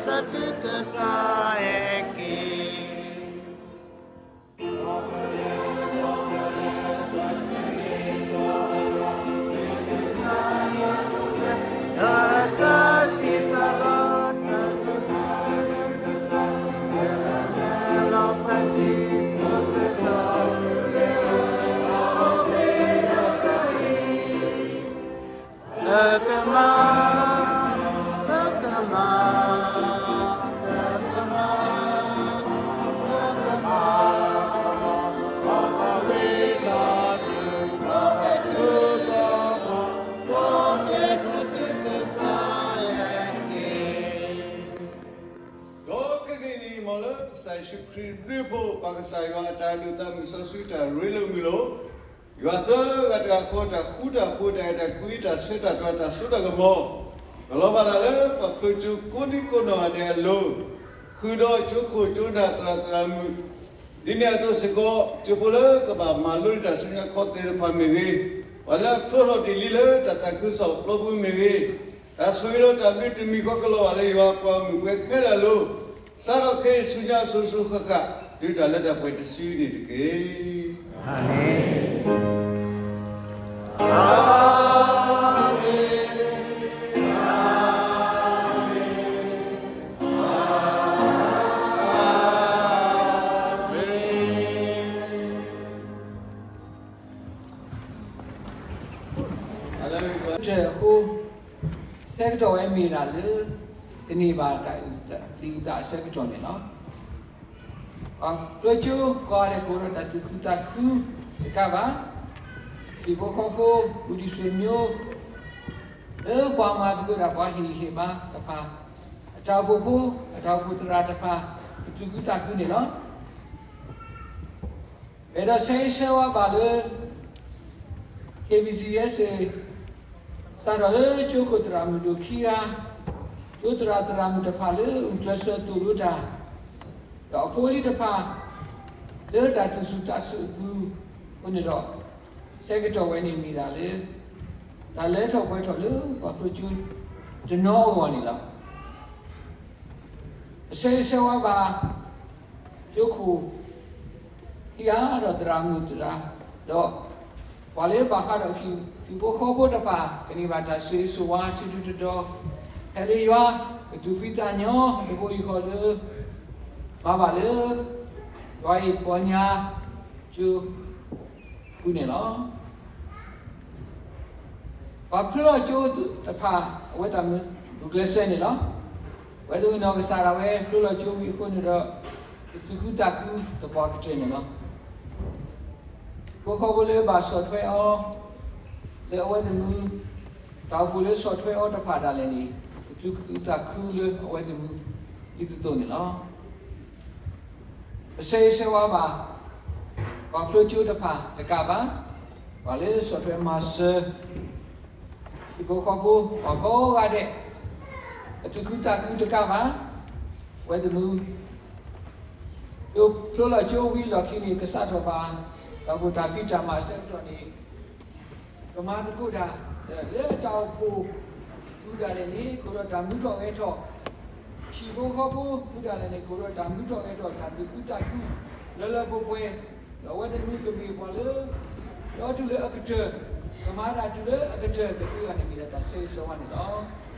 စတုကစၢ်အဲၣ်က့ၤ ပကမၤ, ပကမၤ, ပကမၤ, ပကမၤ, ဒီးခဲကနံၣ်အံၤ မ်လၢပကစၢ်ယ့ၣ်ၡူးခရံာ်ဘျုးဖှိၣ် ပၢ်ကစၢ်ယ့ၣ်ၡူးခရံာ်ဘျုးဖှိၣ် တၢ်ဒုးတၢ်မုာ်စီဆှံတၢ်ရ့လိာ်မုာ်လိာ် ယွၤသၢဂၤတဂၤဃီ တၢ်ဃူတၢ်ဖိး တၢ်အဲၣ်တၢ်ကွံ တၢ်ဆၢတၢ်တီ တၢ်စိတၢ်ကမီၤ ကလီၤဘၣ်တၢ်လၢပှၤဖျိကၠိကိးဒံကိးနီၢ်ဂၤဒဲးအလိၤ ဃုာ်ဒီးကၠိခိၣ်ကၠိနၢ်သရၣ်သရၣ်မုၣ် ဒ်န့ၣ်အသိးစ့ၢ်ကီး ကၠိဖိလၢကဘၣ်မၤလိတၢ်ဆူညါခီသ့ၣ်တဖၣ်မ့ၢ်ဂ့ၤ, ပှၤလၢအဖျိထီၣ်တ့ၢ်လံလၢတၢ်သးခုကစီၣ်ပျီပူၤမ့ၢ်ဂ့ၤ, တၢ်ဆိၣ်ဂ့ၤဒီးတၢ်ဘျုးတမံၤဃီကလီၤဘၣ်လၢယွၤပှၤဂီၢ်မုၢ်ပှဲၤခဲလၢာ်အလိၤ, စးထီၣ်ခဲအံၤဆူညါအစိၤစိၤဃၣ်ဃၣ် တုၤတၢ်လၢတၢ်ပှဲၤတစုန့ၣ်တက့ၢ်. အၤမ့ၣ်, အၤမ့ၣ်, အၤမ့ၣ်. အဃိ ဆၢကတီၢ်ဝဲမ့ၢ်ဒၣ်လၢ ကန့ၢ်ဘၣ်တၢ်အုၣ်သးအဆၢကတီၢ်န့ၣ်လီၤ. ပှၤဖျိကၠိကိးဂၤဒဲးကအိၣ်ဒီးတၢ်သူၣ်ခုသးခုတကးဘၣ်, ဟံၣ်ဖိဃီဖိ ဘူးဒံးဆွေမျိုး လၢပှၤမၤသကိးတၢ် ပှၤဟ့ၣ်ဂံၢ်ဟ့ၣ်ဘါတဖၣ်, အတၢ်အိၣ်ဖှိၣ်ဖိ အတၢ်အိၣ်ဖှိၣ်သရၣ်တဖၣ် ကသူၣ်ခုသးခုန့ၣ်လီၤ. အဲၣ်ဒိးဆၢဂ့ၤဆၢဝါဘၣ်လၢ KBC USA စးထီၣ်လၢကၠိခိၣ်သရၣ်မုၣ်ဒိၣ်ခံဂၤ, ကၠိသရၣ်သရၣ်မုၣ်တဖၣ်လၢအဂုာ်ကျဲးစၢးသိၣ်လိတၢ်, ဒီးအဖိအလံၤတဖၣ် လၢတၢ်သူၣ်ဆူၣ်သးဆူၣ်အပူၤအဃိန့ၣ်ဒီး, ဆၢကတီၢ်ဝဲန့ၣ်မ့ၢ်ဒၣ်လၢ တၢ်လၢထီၣ်ပှဲၤထီၣ်လၢပှၤဖျိကၠိတနီၤအဂီၢ်န့ၣ်လီၤ. ပဆၢဂ့ၤဆၢဝါဘၣ် ကၠိခိၣ်ခံဂၤဒီးသရၣ်မုၣ်သရၣ်, ဒီး ပှၤလၢဘၣ်ဃးဒီးဟံၣ်ဖိဃီဖိတဖၣ် ကန့ၢ်ဘၣ်တၢ်ဆိၣ်ဂ့ၤဆိၣ်ဝါ ဆူၣ်ထူတဒီ ဟဲလၢယွၤ ကသူၣ်ဖှံသးညီ လၢဘိးယံၤဃီလၢ မၤဘၣ်လၢ ယွၤအံၤပီညါကၠိ ပူၤန့ၣ်လီၤ. ပှၤဖျိလီၤကၠိတဖၣ် အဝဲသ့ၣ်မ့ၢ်ဂုာ်ကျဲးစၢးန့ၣ်လီၤ. အဝဲသ့ၣ်မ့ၢ်နီၢ်ကစၢ်ဒၣ်ဝဲ ဖျိလီၤကၠိဝံၤအဃိန့ၣ်ဒီး ကသူၣ်ခုသးခုသပှၢ်ကတၢၢ်န့ၣ်လီၤ. ဟံၣ်ဖိဃီဖိလၢဘၣ်ဆီၣ်ထွဲအီၤ လၢအဝဲသ့ၣ်မ့ၢ် တၢ်အိၣ်ဖှိၣ်လၢဆီၣ်ထွဲအီၤတဖၣ်ဒၣ်လဲာ်န့ၣ် ကသူၣ်ခုသးခုလၢအဝဲသ့ၣ်မ့ၢ် ဒ်သိးသိးန့ၣ်လီၤ. ပဆၢဂ့ၤဆၢဝါဘၣ် ပှၤဖျိကၠိတဖၣ်တကးဘၣ်, ပှၤလၢဆီၣ်ထွဲမၤစၢၤ ဟံၣ်ဖိဃီဖိ ပှၤကိးဂၤဒဲး အသူၣ်ခုသးခုတကးဘၣ်, အဝဲသ့ၣ်မ့ၢ် ဖျိလီၤကၠိဝံၤလီၢ်ခံန့ၣ် ကစးထီၣ်ဘၣ် တၢ်အိၣ်ဖှိၣ်တၢ်ဖံးတၢ်မၤအဆၢကတီၢ်န့ၣ် ကမၤသကိးတၢ် လၢတၢ်အိၣ်ဖှိၣ် မူဒၣ်လဲာ်န့ၣ် ကအိၣ်ဒီးတၢ်မူထီၣ်ဂဲၤထီၣ်, ဟံၣ်ဖိဃီဖိ မူဒၣ်လဲာ်န့ၣ် ကအိၣ်ဒီးတၢ်မူထီၣ်ဂဲၤထီၣ် တၢ်သူၣ်ခုသးခု လၢလၢပှဲၤပှဲၤ, ဒီးအဝဲသ့ၣ်မ့ၢ်ကမ့ၢ်ပှၤလၢ ဒီးတုၤလၢအကတၢၢ်, ကမၤတၢ်တုၤလၢအကတၢၢ် ကသ့အဂီၢ်န့ၣ်မ့ၢ်ဒၣ်တၢ်ဆၢဂ့ၤဆၢဝါန့ၣ်လီၤ.